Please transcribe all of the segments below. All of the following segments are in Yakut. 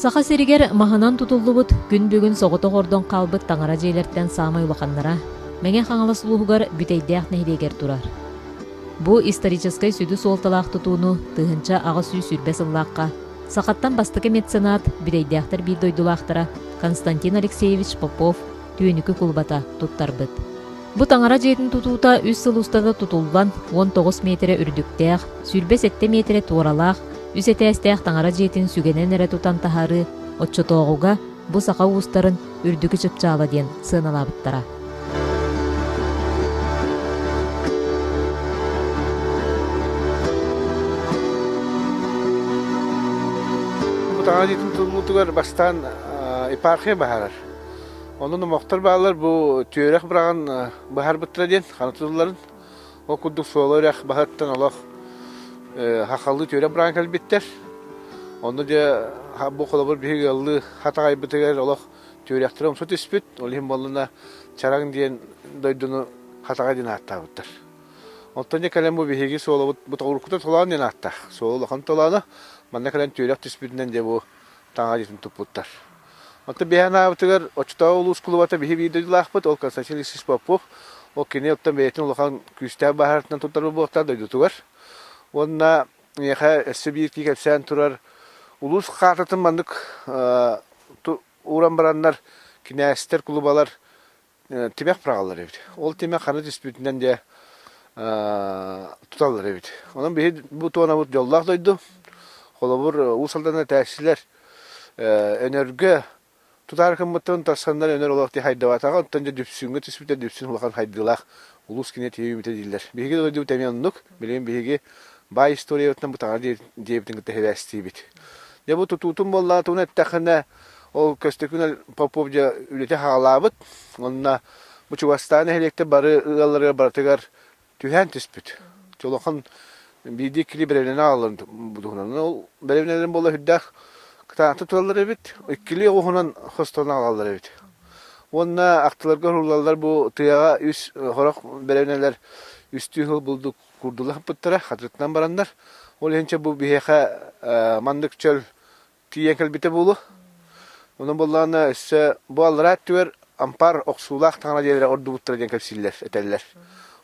Саха сиригэр маһынан тутуллубут, күн бүгүн соҕотох ордон хаалбыт таҥара дьиэлэртэн саамай улаханнара Мэҥэ Хаҥалас улууһугар Бүтэйдээх нэһилиэгэр турар. Бу историческай сүдү суолталаах тутууну 1820 сыллаахха сахаттан бастакы меценат, бүтэйдээхтэр биир дойдулаахтара Константин Алексеевич Попов Түөнүкү кулубата туттарбыт. Бу таҥара дьиэтин тутуута үс сыл устата тутуллан, 19 миэтэрэ үрдүктээх, 27 миэтэрэ туоралаах, үс этээстээх таҥара дьиэтин сүгэнэн эрэ тутан таһаарыы оччотооҕуга бу саха уустарын үрдүкү чыпчаала диэн сыаналаабыттара. Бу таҥара дьиэтин тутуллуутугар бастаан епархия баһаарар. Онон номохтор бааллар бу түөрэх быраҕан быһаарбыттара диэн хана тутулларын. Ол курдук суола үрэх баһыттан олох хахалыы түөрэх быраҕан кэлбиттэр. Онно дьэ бу холобур биһиги ыаллыы хатаҕайбытыгар олох түөрэхтэрэ умса түспүт. Ол иһин буоллуна Чараҥ диэн дойдуну Хатаҕай диэн ааттаабыттар. Оттон дьэ кэлэн бу биһиги суолабыт бу уруккута Толоон диэн ааттаах. Суола улахан толооно. Манна кэлэн түөрэх түспүтүнэн дьэ бу таҥара дьиэтин туппуттар. Оттон биһи анаабытыгар оччотооҕу улуус кулубата биһи биир дойдулаахпыт, ол Константин Алексеевич Попов, ол кини оттон бэйэтин улахан күүстээх баһаартынан туттарбыт буолуохтаах дойдутугар. Уонна миэхэ өссө биир кии кэпсээн турар улуус хаататын маннык ууран бараннар кинээстэр, кулубалар тимэх быраҕаллар эбит. Ол тимэх хана түспүтүнэн дьэ туталлар эбит. Онон биһи бу туонабыт дьоллоох дойду. Холобур, Уус Алдана этээччилэр Өнөргө тутаары гыммыттарын тахсаннар Өнөр олох дии хайдыбатаҕа, оттон дьэ Дүпсүҥҥэ түспүтэ Дүпсүн улахан хайдыылаах улуус кинигэ тиийбитэ дииллэр. Биһиги дойдубут эмиэ оннук. Билигин биһиги баай историябытынан бу таҥара дьиэбитин кытта сибээстиибит. Дьэ бу тутуутун буоллаҕа тугун эттэххинэ Ол Көстөкүүн Попов дьэ үлэтэ хаалаабыт. Онно бу чугастаан нэһилиэктэр бары ыалларыгар барытыгар түһээн түспүт. Чолохон биирдии иккилии бэрэбинэни аҕалларын туһунан. Ол бэрэбинэлэрин буола сүрдээх кытаанахтык тураллар эбит. Иккилии оҕуһунан хостонон аҕалаллар эбит. Уонна ахтыларга уһуллаллар бу тыаҕа үс хорох бэрэбинэлэр үстүү сыл булдук курдулаһыппыттара, хатырыктанан бараннар. Ол иһин бу биһиэхэ маннык чөл тиийэн кэлбитэ буолуо. Онон буоллаҕына өссө бу аллараа өттүгэр ампаар охсуулаах таҥара дьиэлэрэ ордубуттара диэн кэпсииллэр, этэллэр.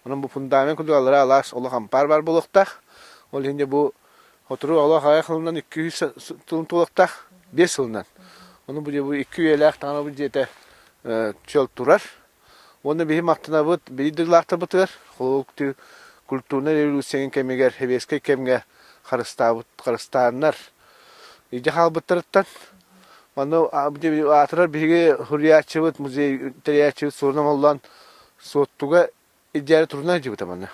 Онон бу фундамент курдук аллараа алаас олох ампаар баар буолуохтаах. Ол иһин дьэ бу сотору олох аҕыйах сылынан 200 сылын туолуохтаах, биэс сылынан. Ону бу дьэ бу икки үйэлээх таҥара бу дьиэтэ чөл турар. Уонна биһи махтанабыт биир дойдулаахтарбытыгар, холобур, культурнай революциянын кэмигэр, сэбиэскэй кэмҥэ харыстаабыт харыстааннар илдьэ хаалбыттарыттан. Манна аатырар биһиги суруйааччыбыт, музей тэрийээччибит суруна оҥоллон Суоттуга илдьээри турунан илдьибитэ манна.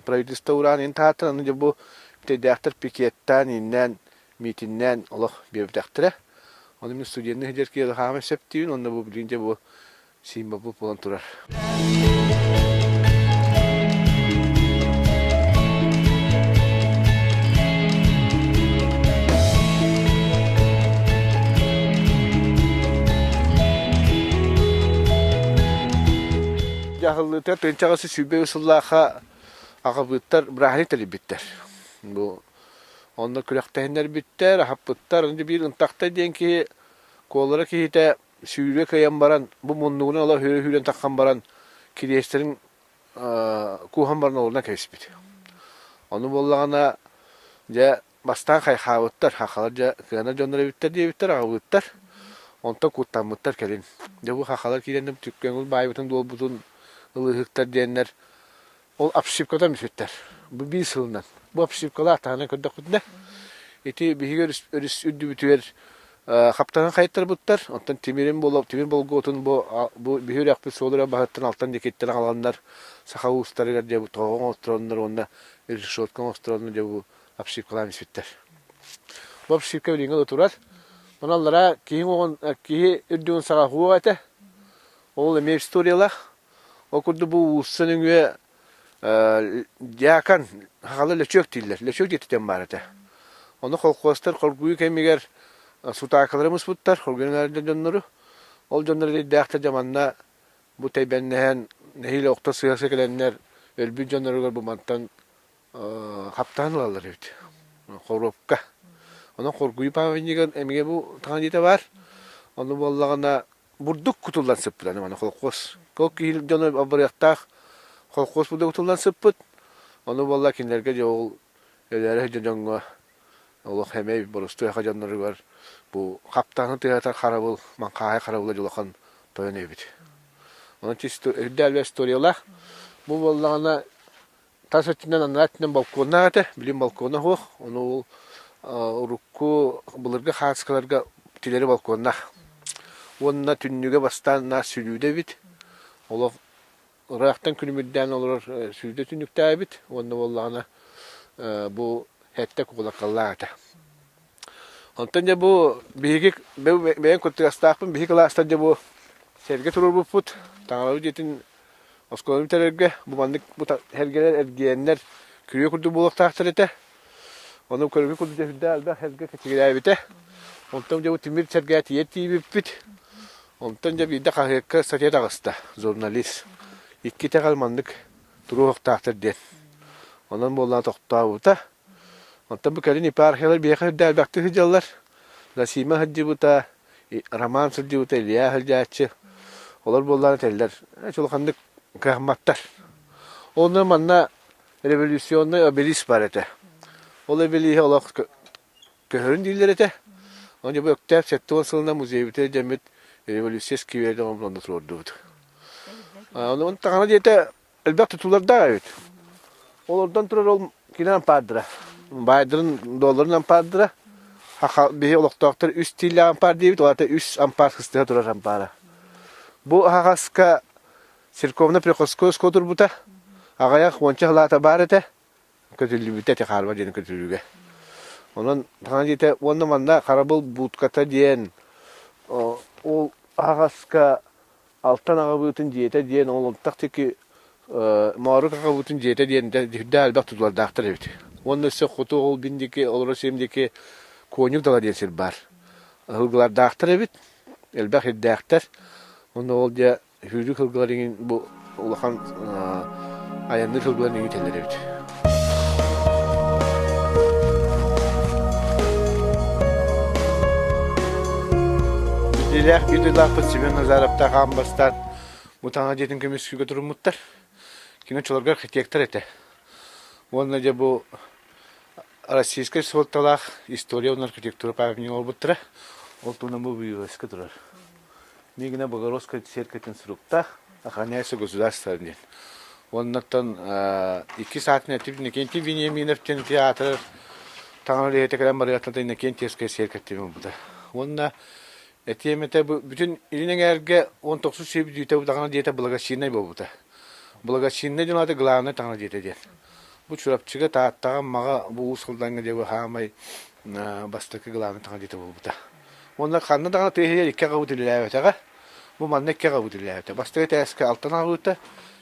Правительство ураан ин таһааттан аны дьэ бу бүтэйдээхтэр пикеттаан, ииннээн, миитиннээн олох биэрбэтэхтэрэ. Ону мин студенныы сылдьар киһи хааман сөп диибин уонна бу билигин дьэ бу символ буолан турар. Дьаһаллыыта тыынчаҕасы 23 сыллаахха аҕабыыттар бырааһынньык тэрийбиттэр. Бу онно күрэхтэһиннэрбиттэр, аһаппыттар. Аны биир ынтахтай диэн киһи куолара киһитэ сүүрэ кыайан баран, бу муннугунан ыла сүүрэ-сүүрэн таххан баран, кириэстэрин кууһан баран олорунан кэбиспит. Ону буоллаҕына, дьэ, бастаан хайхаабыттар, хахалар дьэ кыанар дьоннор эбиттэр диэбиттэр, аҕабыыттар. Онтон куттаммыттар кэлин. Дьэ бу хахалар киирэн түккөҥүл баайбытын-дуолбутун ылыыһыктар диэннэр Ол обшивката мүсүттэр. Бу биир сылынан. Бу обшивкалаах таһынан көрдөхпүтүнэ, ити биһиги өрүс, өрүс үрдүбүтүгэр хаптаһын хайыттарбыттар. Оттон тимирин боло, тимир болгуотун бу, бу биһи үрэхпит суол үрэх баһыттан алтан диэкиттэн аҕаланнар саха уустарыгар дьэ бу тоҕо оҥостороннор уонна решетка оҥостороннор дьэ бу обшивкалаан испиттэр. Бу обшивка билиҥҥи да турар. Онон аллараа киһи уоҕун киһи үрдүгүн саҕа уох этэ. Ол эмиэ историялаах. Ол курдук бу уулусса нөҥүө дьаакан хахалы лөчүөк дииллэр. Лөчүөк диэтитэн баар этэ. Ону колхуостар хоргуйуу кэмигэр сутаакалары муспуттар, хоргуйан дьоннору. Ол дьоннор эрэйдээхтэр дьэ манна бу тэйбэннэһэн нэһиилэ охто сыа-сыа кэлэннэр өлбүт дьонноругар бу мантан хаптаан ылаллар эбит. Хоруопка. Онон хоргуйуу памятнигын эмиэ бу таҥара дьиэтэ баар. Ону буоллаҕына бурдук кутуллан сыппыт аны маны холкуос. Ол киһи дьону абырыахтаах холкуос бурдук кутуллан сыппыт. Ону буолла кинилэргэ дьэ ол өлөөрө сылдьар дьоҥҥо олох эмэй боростуой саха дьонноругар бу хаптаһын тыаһатар харабыл, маҥхааһай харабыла дьулахан тойон эбит. Онон үрдээх историялаах. Бу буоллаҕына Тас өттүнэн анараа өттүнэн балконнаах этэ, билигин балкона суох. Ону ол урукку былыргы хааскаларга тилэри балконнаах. Уонна түннүгэ бастаан наар сүлүүдэ эбит. Олох ыраахтан күлүмүрдээн олорор сүлүүдэ түннүктээбит. Уонна буоллаҕына бу сэттэ куолакаллаах этэ. Онтон дьэ бу биһиги бэйэм кыттыгастаахпын биһиги кылаастар дьэ бу сэргэ туруорбуппут. Таҥарабыт дьиэтин Оскуоланы бүтэрэргэ бу маннык бу сэргэлэр эргийэннэр күрүө курдук буолуохтаахтар этэ. Ону көрүҥү курдук дьэ элбэх сэргэ кэчигирээбитэ. Онтон дьэ бу тимир сэргэ тиийэр тиийбиппит. Онтон дьэ биирдэ хаһыакка статья таҕыста, журналист. Икки итэҕэл маннык туруохтаахтар диэн. Онон буоллаҕына тохтообута. Онтон бу кэлин епархиялар биһиэхэ үрдэ элбэхтик сылдьаллар. Засима сылдьыбыта, Роман сылдьыбыта, Илья сылдьааччы. Олор буоллаҕына этэллэр, улаханнык кыһамматтар. Онно манна революционный обелиск бар этэ. Ол обелиһи олох көһөрүн дииллэр этэ. Онно бу Өктөөп 70 сылынан музейбытыгар дьэммит революция скверин онно туруордубут. Онон таҥара диэтэ элбэх тутуулардаах эбит. Олордон турар ол кини ампаардара. Баайдарын долларын ампаардара. Биһи олохтоохтор үс тииллээх ампаар диэбит, ол аата үс ампаар сыстыһа турар ампаара. Бу аһаҕаска церковно-приходской оскуола турбута. Аҕыйах уонча сылаата баар этэ. Көтүллүбүтэ ити хаарба диэн көтүлүүгэ. Онон таҥара дьиэтэ уонна манна харабыл будката диэн ол аһаҕаска Алтан аҕабыытын дьиэтэ диэн ол ынтах диэки Моорук аҕабыытын дьиэтэ диэн үрдээх элбэх тутулардаахтар эбит. Уонна өссө хоту ол бин диэки олорор сирим диэки Куонньук дала диэн сир баар. Ыһылгылардаахтар эбит, элбэх ирдээхтэр. Уонна ол дьэ сүүрүк сылгылар иҥин бу улахан айанныыр сылгылар иҥин тэллэр эбит. Биллиилээх биир дойдулаахпыт Семен Назаровтаах аан бастаан бу таҥара дьиэтин көмүскүүгэ туруммуттар. Кини оччолорго архитектор этэ. Уонна дьэ бу российскай суолталаах история уонна архитектура памятнига оҥорбуттара. Ол туһунан бу вывеска турар. Миигинэ Богородскай церковьтын суруктаах охраняется государством диэн. Оннуттан иккис аатын этибит Иннокентий Вениаминов диэн театр таҥара үлэһитэ кэлэн барыахтан Иннокентьевская церковь диэн буолбута. Уонна этиэм этэ бүтүн Илин Эҥээргэ 19 сүүс бүтүүтэ таҥара дьиэтэ благочиннай буолбута. Благочиннай диэн аата главнай таҥара дьиэтэ диэн. Бу Чурапчыга, Тааттаҕа, Аммаҕа бу Уус Алдаҥҥа диэри хаамай бастакы главнай таҥара дьиэтэ буолбута. Уонна ханна даҕаны тыа иһигэр икки аҕабыт үлэлээбэтэҕэ. Бу манна икки аҕабыт үлэлээбитэ. Бастакы этээскэ Алтан аҕабыта,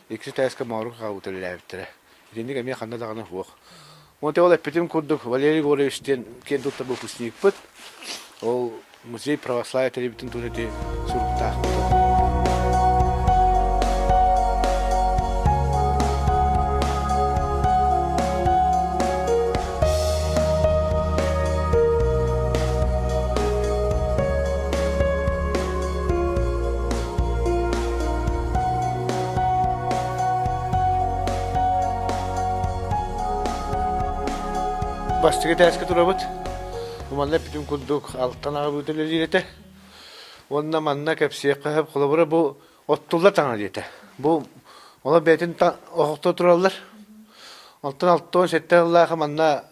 иккис этээскэ Моорук аҕабыт үлэлээбиттэрэ. Итинник эмиэ ханна даҕаны суох. Уонна ол эппитим курдук Валерий Егорович диэн киэн туттар выпускникпыт. Ол музей православия тэрийбитин туһунан ити суруктаахпыт. Бастакы этээскэ турабыт. Манна эппитим курдук алтан аҕабыыта үлэлиир этэ. Уонна манна кэпсиэххэ сөп холобура бу оттуллар таҥара диэтэ. Бу олор бэйэтин оһохто тураллар. Онтон 67 сыллааҕы манна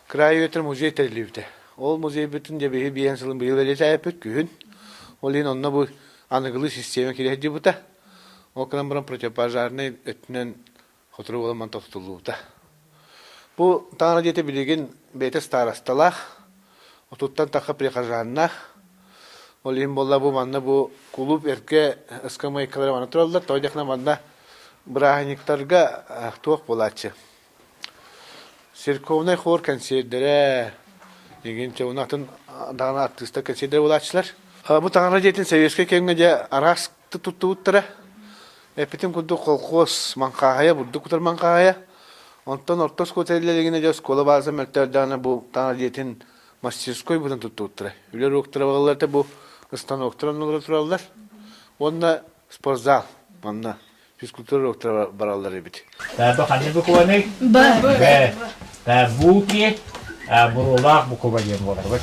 Кыраайы үөрэтэр музей тэриллибитэ. Ол музейбытын дьэ биһи биэһин сылын быйыл бэлиэтээбиппит күһүн. Ол иһин онно бу аныгылыы систиэмэ киирэ сылдьыбыта. Ол гынан баран противопожарнай өттүнэн сотору буолан манна тутуллубута. Бу таҥара дьиэтэ билигин бэйэтэ старосталаах, отуттан тахха прихожаннаах. Ол иһин буолла бу манна бу кулууп эргэ ыскамыайкалара манна тураллар. Тоҕо диэххинэ манна бырааһынньыктарга туох буолааччы Церковнай хор кэнсиэрдэрэ, игин уонна атын даҕаны артыыстар кэнсиэрдэрэ буолааччылар. Бу таҥара дьиэтин советскай кэмҥэ дьэ араас туттубуттара. Эппитим курдук колхоз маҥхааһайа, бурдук кутар маҥхааһайа. Онтон орто оскуола тэриллэ илигинэ дьэ оскуола бааза мөлтөөрдөҕүнэ бу таҥара дьиэтин мастерской бытан туттубуттара. Үлэ уруоктара балаларта бу станоктар оннулара тураллар. Уонна спортзал манна физкультура уруоктара бараллар эбит. Бу ханнык букваный? Б. Б. Буки буруулаах буква диэн буолар. Вот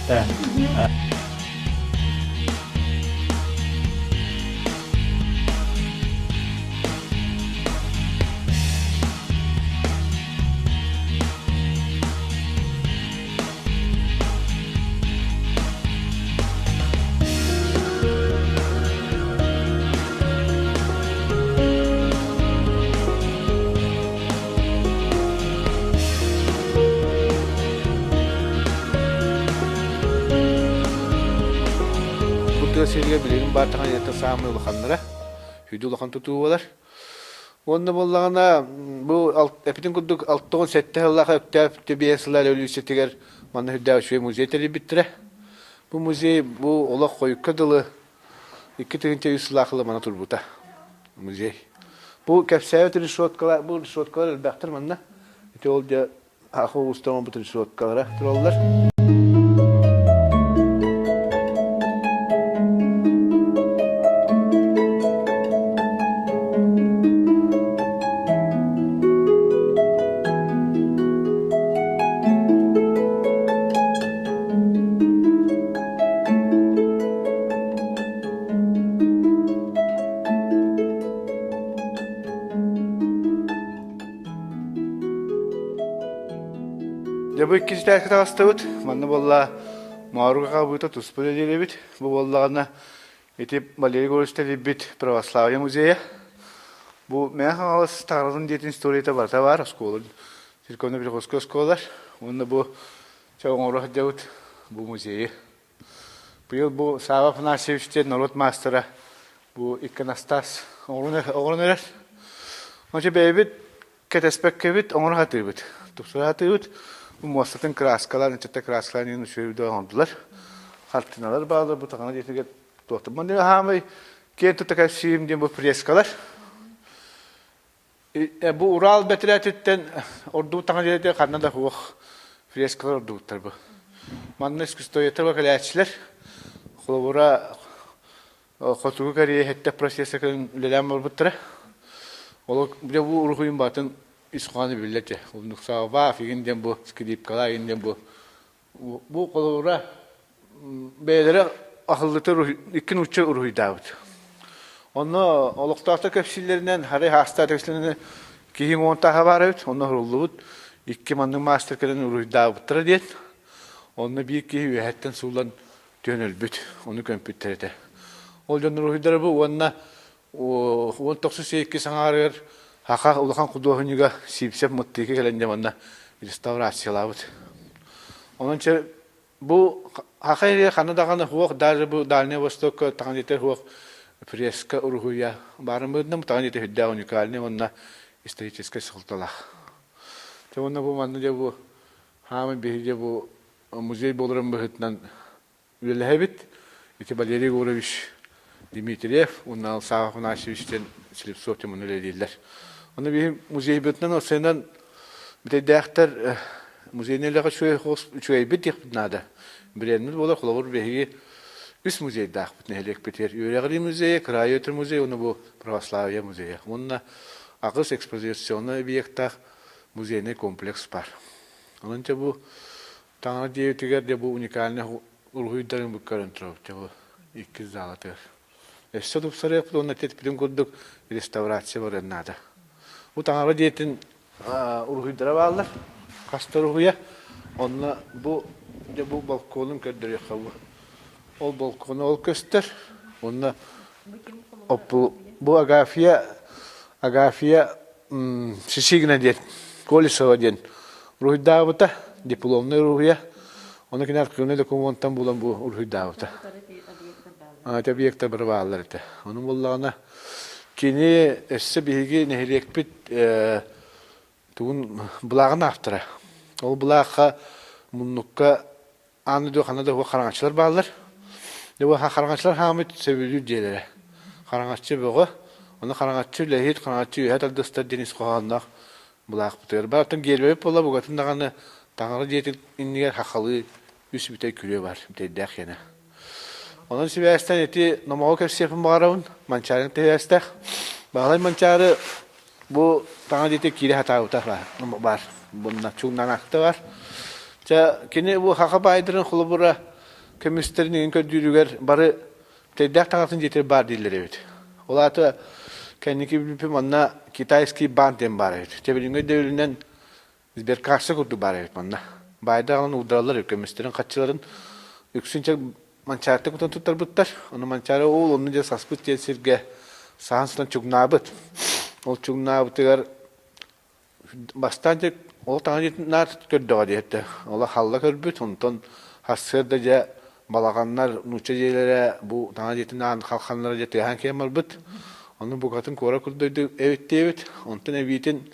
Бу тыа сиригэр билигин баар таҥаһыттан саамай улаханнара, сүдү улахан тутуу буолар. Уонна буоллаҕына, бу эпитин курдук 67 сыллаах Өктөөп 5 сыла революциятыгар манна сүрдээх үчүгэй музей тэрийбиттэрэ. Бу музей бу олох хойукка дылы 2003 сыллаах ыла мана турбута музей. Бу кэпсээбит решеткалар, бу решеткалар элбэхтэр манна. Ити ол дьэ Аха улуустан оҥорбут решеткалара тураллар. Дьэ бу иккис этээскэ таҕыстыбыт. Манна буолла Мооруга хаалбыта туспа үлэлиир Бу буоллаҕына ити Валерий Егорович тэрийбит православие музейа. Бу Мэҥэ Хаҥалас Таҥаратын дьиэтин историята барыта баар оскуола церковно-приходской оскуолалар. Уонна бу чэ оҥоро сылдьабыт бу музейы. Быйыл бу Сава Афанасьевич диэн норуот маастара бу иконостас оҥорон эрэр. Ончу бэйэбит кэтэспэккэбит оҥоро сатыыбыт. Тупсара сатыыбыт. Бу муостатын кырааскалаан, ыччаттар кырааскалаан иһин үчүгэй да оҥордулар. Хартыыналар бааллар, бу таҥара дьиэтигэр туохтан. Маннык аһаамай киэн тута кэпсиим диэн бу фрескалар. Бу Урал бэтэрээтиттэн ордубут таҥара дьиэтэ ханна да суох фрескалар ордубуттар бу. Манна искусствоведтар кэлээччилэр. Холобура, Хотугу Корея сэттэ профессорын үлэлээн барбыттара. Ол дьэ бу уруһуйум баатын ис хоһооно биллэр дьэ. Оннук саҕалаах игин диэн бу скрипкалаах игин диэн бу бу холобура бэйэлэрэ аһыллыта икки нуучча уруһуйдаабыт. Онно олохтоохтор кэпсииллэринэн, харай хаастаах кэпсииллэринэн киһи уон тааһа баар эбит, онно уһуруллубут икки маннык маастар кэлэн уруһуйдаабыттара диэн. Онно биир киһи үөһэттэн сууллан түһэн өлбүт, ону көмпүттэр этэ. Ол дьон уруһуйдара бу уонна 1902 саҥаарыгар Хаха улахан худуоһунньуга Сивцев Мыттыыка кэлэн дьэ манна реставрациялаабыт. Онон чэ бу Хаха эрэ ханна даҕаны суох даже бу Дальний Востокка таҥан этэр суох фреска уруһуйа баарын быһыытынан таҥан этэ сүрдээх уникальный уонна историческай суолталаах. Дьэ уонна бу манна дьэ бу хаамай биһиги бу музей буоларын быһыытынан үлэлэһэбит. Ити Валерий Егорович Дмитриев уонна Сава Афанасьевич диэн Слепцов диэн үлэлииллэр. Ону биһи музейбытынан осенан бүтэйдээхтэр музейный үлэҕэ үчүгэйбит диэхпит наада. Брендмит буолар, холобур, биһиги үс музейдаахпыт нэһилиэкпитигэр. Үөрэҕирии музейа, кыраайы өтөр музей уонна бу православие музейа. Уонна аҕыс экспозиционный объектаах музейный комплекс бар. Онон дьэ бу Таҥара дьиэтигэр дьэ бу уникальнай уруһуйдарын бу көрөн турабыт дьэ бу иккис залатыгар. Өссө тупсарыахпыт уонна этиппитин курдук реставрация барыан наада. Бу Таҥара дьиэтин уруһуйдара бааллар. Хас да уруһуйа. Онно бу дьэ бу балконун көрдөрүөххэ бу. Ол балкону ол көстөр. Онно бу Агафья Агафья Шишигина диэн, Колесова диэн уруһуйдаабыта, дипломнай уруһуйа. Ону кини архивнай докумуонтан булан бу уруһуйдаабыта. Ити объектар бары бааллар этэ. Ону буллаҕына кини өссө биһиги нэһилиэкпит тугун былааҕын автора. Ол былаахха муннукка Аан дойду ханна да хараҥаччылар бааллар. Дьэ бу хараҥаччылар хаамыт сөбүлүүр дьиэлэрэ. Хараҥаччы бөҕө, ону хараҥаччы үлэһит, хараҥаччы үөһэ тардыстар диэн ис хоһоонноох былаахпытыгар. Барытын гиэрбэбит буолла, букатын даҕаны таҥара дьиэтин иннигэр хахалыы Үс бүтэй күрүө бар, бүтэйдээх киэнэ. Онон сибээстэн ити номоҕу кэпсиэхпин баҕарабын. Манчаарыны сибээстээх. Баһылай Манчаары бу таҥа диэки киирэ сатаабыта баар. Бунна чуҥнаан акта бар. Чэ, кини бу хаха баайдарын холобура көмүстэрин иҥин көрдүүрүгэр бары бүтэйдээх таҥатын дьиэтигэр баар дииллэр эбит. Ол аата кэнники билбиппин манна китайский баан диэн баар эбит. Чэ, билиҥҥи өйдөбүлүнэн Сберкасса курдук баар эбит манна. Баайдаах уурдараллар көмүстэрин хаччыларын үксүн чэ Манчаарыта кутан туттарбыттар. Ону Манчаары уол онну дьэ саспыт диэн сиргэ саһан сытан чугнаабыт. Ол чугнаабытыгар бастаан дьэ ол таҥа дьиэтин наар көрдөҕө диэттэ. Ола халла көрбүт, онтон сарсыарда дьэ балаҕаннар, нуучча дьиэлэрэ бу таҥа дьиэтин аан халханнара дьэ тыаһаан киирэн барбыт. Ону букатын куорат курдук эбит диэбит. Онтон эбиитин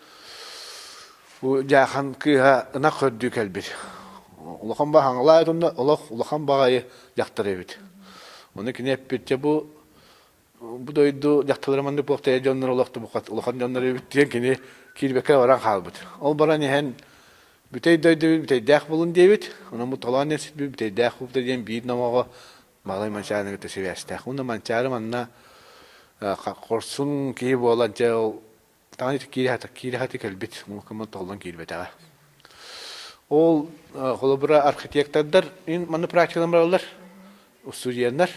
Бу дьаахан кыыһа ынах көрдүү кэлбит. Улахан баһаҥалаайыт онно олох улахан баҕайы дьахтар эбит. Ону кини эппит, дьэ бу бу дойду дьахталара маннык буолтайа дьоннор олох улахан дьоннор эбит диэн кини киирбэккэ баран хаалбыт. Ол баран иһэн бүтэй дойду бүтэйдээх булун диэбит. Онон бу толоон диэн сирбит бүтэйдээх буолбута диэн биир номоҕо Малай Манчаарыны кытта сибээстээх. Уонна Манчаары манна хорсун киһи буолан дьэ ол Таҥара киирэ кэлбит, муҥкаммын толлон киирбэтэҕэ. Ол холобура архитектордар манна практикалан бараллар, устудьуоннар.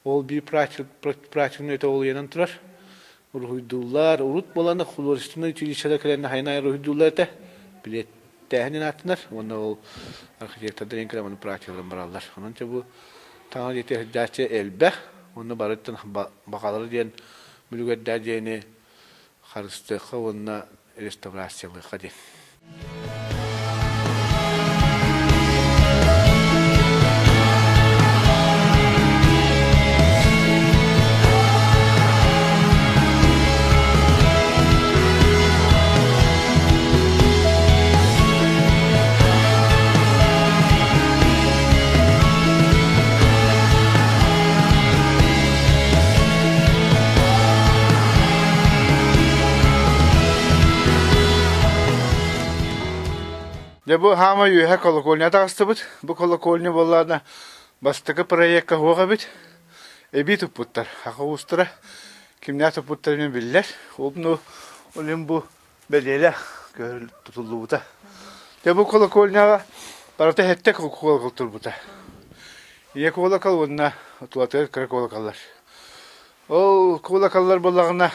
Ол биир практиканы өтө олуйанан турар. Уруһуйдууллар. Урут буолан художественнай училищеда кэлэн хайнай уруһуйдууллар этэ. Билиэттээһинин ааттанар. Уонна ол архитектордар ең кэлэн манна практикалан бараллар. Онон бу таҥара дьиэтэ сылдьааччы элбэх. Уонна барыттан баҕалары диэн бүлүгэрдээх дьиэни харыстыахха уонна реставрациялыахха диэн. Дьэ бу хаама үөһэ колокольня таҕыстыбыт. Бу колокольня буоллаҕына бастакы проекка суох эбит. Эбии туппуттар. Саха уустара кимнээх туппуттарын биллэр. Ол ну ол бу бэлиэлээх тутуллубута. Дьэ бу колокольняҕа барыта сэттэ колокол турбута. Ийэ колокол уонна тулатыгар кыра колоколлар. Ол колоколлар буоллаҕына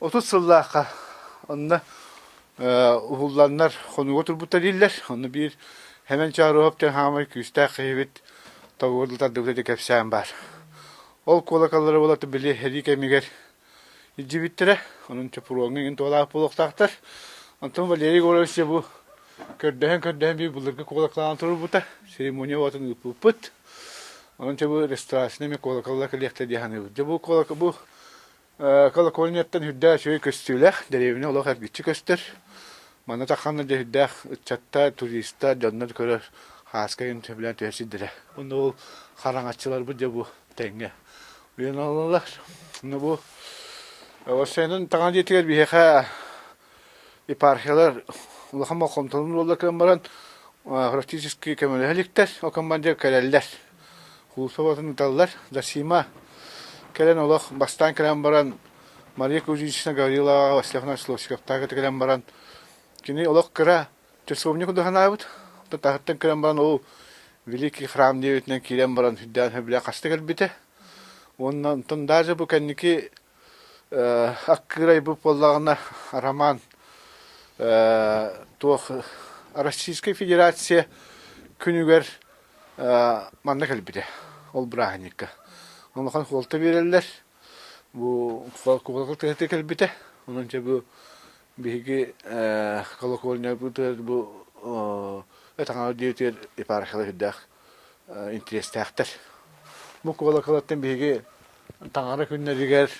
30 сыллаахха онно уһулланнар хонууга турбуттар дииллэр. Онно биир Хэмэн Чааруһап диэн хаамай күүстээх киһибит тоҕуорду тардыбыта диэн кэпсээн баар. Ол колоколлары буолата били сэрии кэмигэр илдьибиттэрэ. Онон чоппуруоҥҥа иҥин туолаах буолуохтаахтар. Онтон Валерий Егорович дьэ бу көрдөһөн-көрдөһөн биир былыргы куолаклаан турбута. Церемония уотун ыыппыппыт. Онон дьэ бу ресторация эмиэ куолакалла кэлиэхтэ дии саныыбыт. Дьэ бу куолака бу колокольняттан үрдээх үчүгэй көстүүлээх, дэриэбинэ олох эргиччи көстөр. Манна тахханна дьэ үрдээх ыччаттар, туристар, дьоннор көрөр хааска сөбүлээн түһэр сирдэрэ. Онно ол хараҥаччыларбыт дьэ бу тэҥҥэ уйан ылаллар. Онно бу Осенын таҥа дьиэтигэр биһиэхэ епархиялар улахан болҕомтону уураллар гынан баран практически көмөлөһө иликтэр. Ол командир кэлэллэр. Кулусоватын ыыталлар. Засима кэлэн олох бастаан кэлэн баран Мария Кузьминична Гаврилова Василий Афанасьевич Лосиковтаах кэлэн баран кини олох кыра часовня курдук санаабыт. Таһыттан кэлэн баран ол Великий храм диэбитинэн киирэн баран сүрдээн сөбүлээн хаста кэлбитэ. Уонна онтон даже бу кэнники аккыырайбыт буоллаҕына Роман туох Российскай Федерация күнүгэр манна кэлбитэ ол бырааһынньыкка. Улахан суолта биэрэллэр. Бу куолакал тыһыта кэлбитэ. Онон дьэ бу биһиги колокольнябытыгар бу таҥара дьиэтигэр епархияла сүрдээх интириэстээхтэр. Бу куолакалартан биһиги таҥара күннэригэр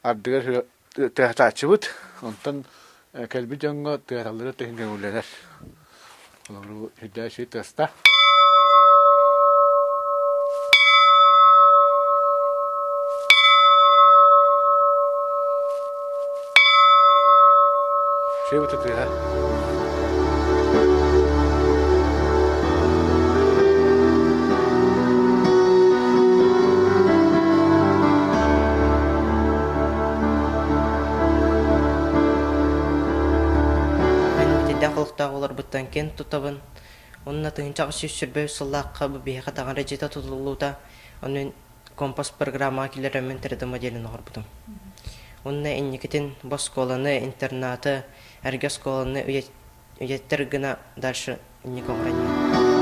ардыгар тыаһатааччыбыт. Онтон кэлбит дьоҥҥо тыаһаталлара төһүн көҥүллэнэр. Холобур, сүрдээх үчүгэй тыаста. Үчүгэй тыаһа. Бүтэйдээх олохтоох буоларбыттан киэн туттабын. Уонна 1823 сыллаахха бу биһиэхэ таҥара дьиэтэ тутуллубута. Ону компас программаҕа киллэрэммин 3D моделин оҥорбутум. Уонна инникитин бу оскуоланы, интернаты, эргэ оскуоланы үйэттэр гына дальше инник оҥорон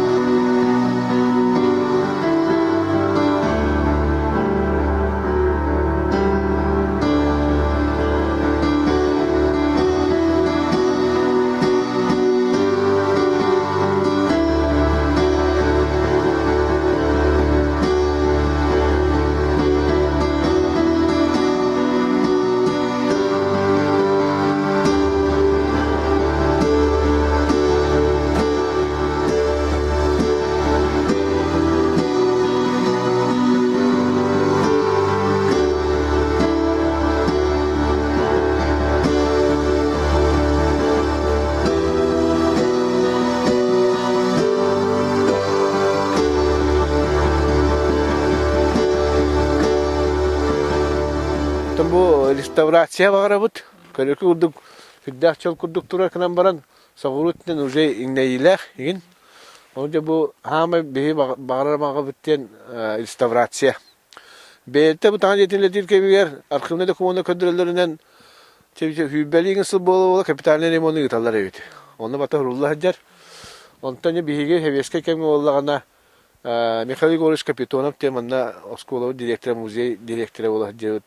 Оттон бу реставрация баҕарабыт. Көрүкү курдук сүрдээх чөл курдук турар гынан баран, соҕуруу өттүнэн уже иҥнэйиилээх игин. Ол дьэ бу хаамай биһи баҕарар баҕабыт диэн реставрация. Бэйэтэ бу таҥа дьиэтин үлэлиир кэмигэр архивнай докумуона көрдөрөллөрүнэн сүүрбэлии сыл буола-буола капитальнай ремону ыыталлар эбит. Онно бата сурулла сылдьар. Онтон биһиги сэбиэскэй кэмҥэ буоллаҕына Михаил Егорович Капитонов диэн манна оскуолабыт директора, музей директора буола сылдьыбыт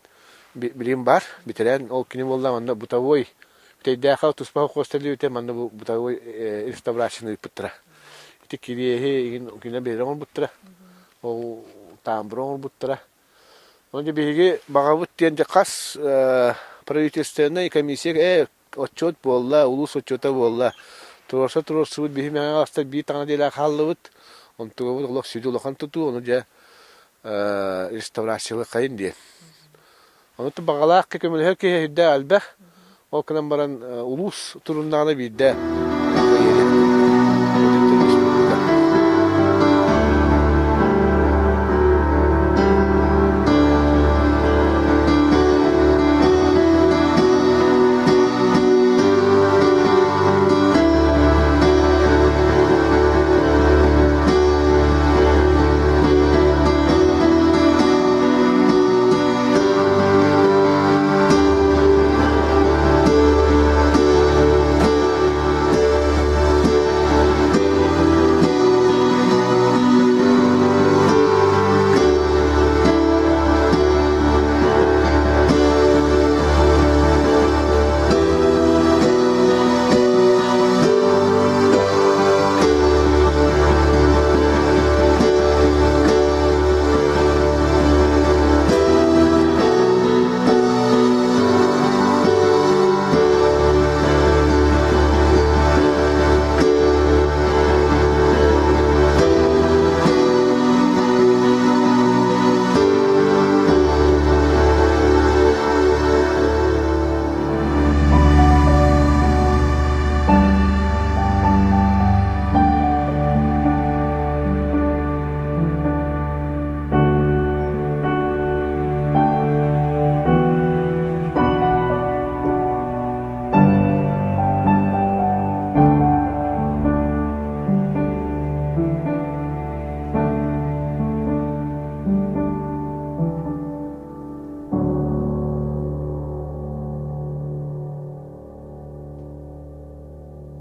билигин баар. Бүтэрэн ол кини буолла манна бытовой Бүтэйдээххэ туспа холкуос тэриллибитэ манна бу бытовой реставрацияны ыыппыттара. Ити кириэһи игин кинилэр бэйэлэрэ оҥорбуттара. Ол таамбыры оҥорбуттара. Онон дьэ биһиги баҕабыт диэн дьэ хас правительственнай комиссия ээ отчуот буолла, улуус отчуота буолла. Туруорса туруорсубут биһи мэҥэ астар биир таҥара диэлээх хааллыбыт. Онтугабыт олох сүдү улахан тутуу, ону дьэ реставрациялыаххайын диэн. Ону баҕалаах көмөлөһөр киһи үрдээх элбэх. Ол гынан баран улуус туруннаҕына биирдэ.